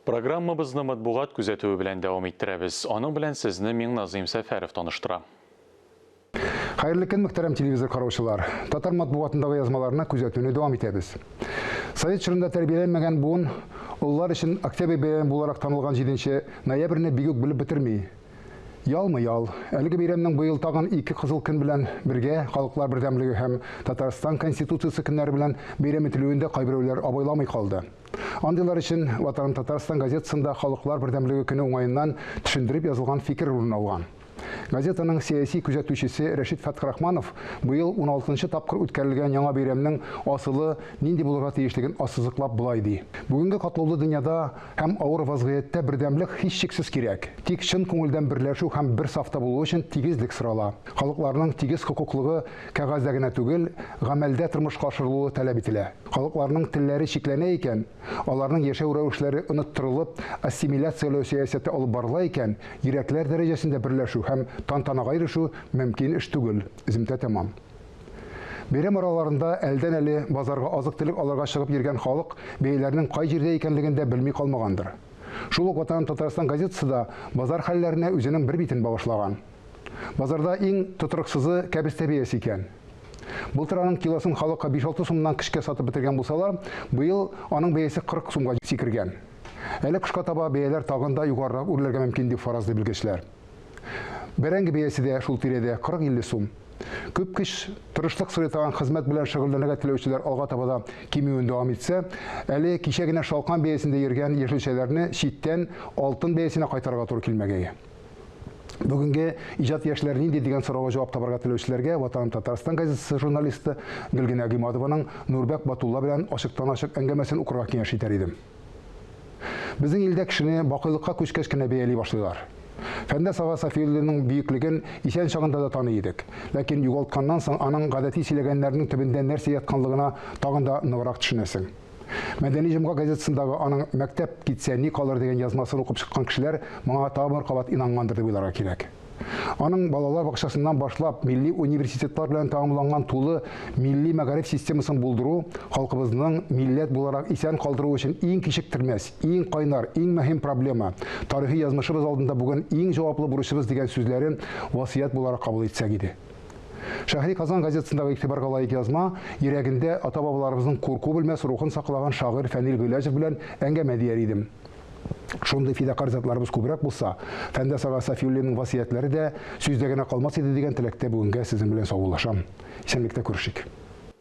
Программабызны матбугат күзәтүе белән дәвам иттерәбез. Аның белән сезне Миңназыйм Сәфәров таныштыра. Хәерле көн, мөхтәрәм телевизор караучылар. Татар матбугатындагы язмаларны күзәтүне дәвам итәбез. Совет чорында тәрбияләнмәгән буын олылар өчен октябрь бәйрәме буларак танылган 7 ноябрьне бик үк белеп бетерми. Ялмы ял. Әлеге бәйрәмнең быел тагын ике кызыл көн белән бергә Халыклар бердәмлеге һәм Татарстан Конституциясе көннәре белән бәйрәм ителүен дә кайберәүләр абайламый калды. Андыйлар өчен Ватаным Татарстан газетасында Халыклар бердәмлеге көне уңаеннан төшендереп язылган фикер урын алган. Газетаның сәяси күзәтүчесе Рәшит Фәтхрахманов быел уналтынчы тапкыр үткәрелгән яңа бәйрәмнең асылы нинди булырга тиешлеген ассызыклап болай ди. Бүгенге катлаулы дөньяда һәм авыр вазгыятьтә бердәмлек һичшиксез кирәк. Тик чын күңелдән берләшү һәм бер сафта булу өчен тигезлек сорала. Халыкларның тигез хокуклыгы кәгазьдә генә түгел, гамәлдә тормышка ашырылуы таләп ителә. Халыкларның телләре чикләнә икән, аларның яшәү рәвешләре оныттырылып, ассимиляцияләү сәясәте алып барыла икән, йөрәкләр дәрәҗәсендә берләшү һәм тантанага ирешү мөмкин эш түгел. Өземтә тәмам. Бәйрәм араларында әлдән-әле базарга азык-төлек алырга чыгып йөргән халык бәяләрнең кай җирдә икәнлеген дә белми калмагандыр. Шул ук Ватаным Татарстан газетасы да базар хәлләренә үзенең бер битен багышлаган. Базарда иң тотрыксызы кәбестә бәясе икән. Былтыр аның килосын халыкка биш-алты сумнан көчкә сатып бетергән булсалар, быел аның бәясе 40 сумга сикергән. Әле кышка таба бәяләр тагын да югарырак үрләргә мөмкин, дип фаразлый белгечләр. Бәрәңге бәясе дә шул тирәдә, 40-50 сум. Күп көч, тырышлык сорый торган хезмәт белән шөгыльләнергә теләүчеләр алга таба да кимүен дәвам итсә, әле кичә генә шалкан бәясендә йөргән яшелчәләрне читтән алтын бәясенә кайтарырга туры килмәгәе. Бүгенге иҗат яшьләре нинди дигән сорауга җавап табарга теләүчеләргә Ватаным Татарстан газетасы журналисты Гөлгенә Гыймадованың Нурбәк Батулла белән ачыктан-ачык әңгәмәсен укырга киңәш итәр идем. Безнең илдә кешене бакыйлыкка күчкәч кенә бәяли башлыйлар. Фәндәс ага Сафиуллинның бөеклеген исән чагында да таный идек. Ләкин югалтканнан соң аның гадәти сөйләгәннәренең төбендә нәрсә ятканлыгына тагын да ныграк төшенәсең. Мәдәни җомга газетасындагы аның Мәктәп китсә, ни калыр дигән язмасын укып чыккан кешеләр моңа тагын бер кабат инангандыр дип уйларга кирәк. Аның балалар бакчасыннан башлап милли университетлар белән тәмамланган тулы милли мәгариф системасын булдыру халкыбызның милләт буларак исән калдыру өчен иң кичектермәс, иң кайнар, иң мөһим проблема, тарихи язмышыбыз алдында бүген иң җаваплы бурычыбыз дигән сүзләрен васыять буларак кабул итсәк иде. Шәһри Казан газетасындагы игътибарга лаек язма йөрәгендә ата-бабаларыбызның курку белмәс рухын саклаган шагыйрь Фәнил Гыйләҗев белән әңгәмә дияр идем. Шундый фидакарь затларыбыз күбрәк булса, Фәндәс ага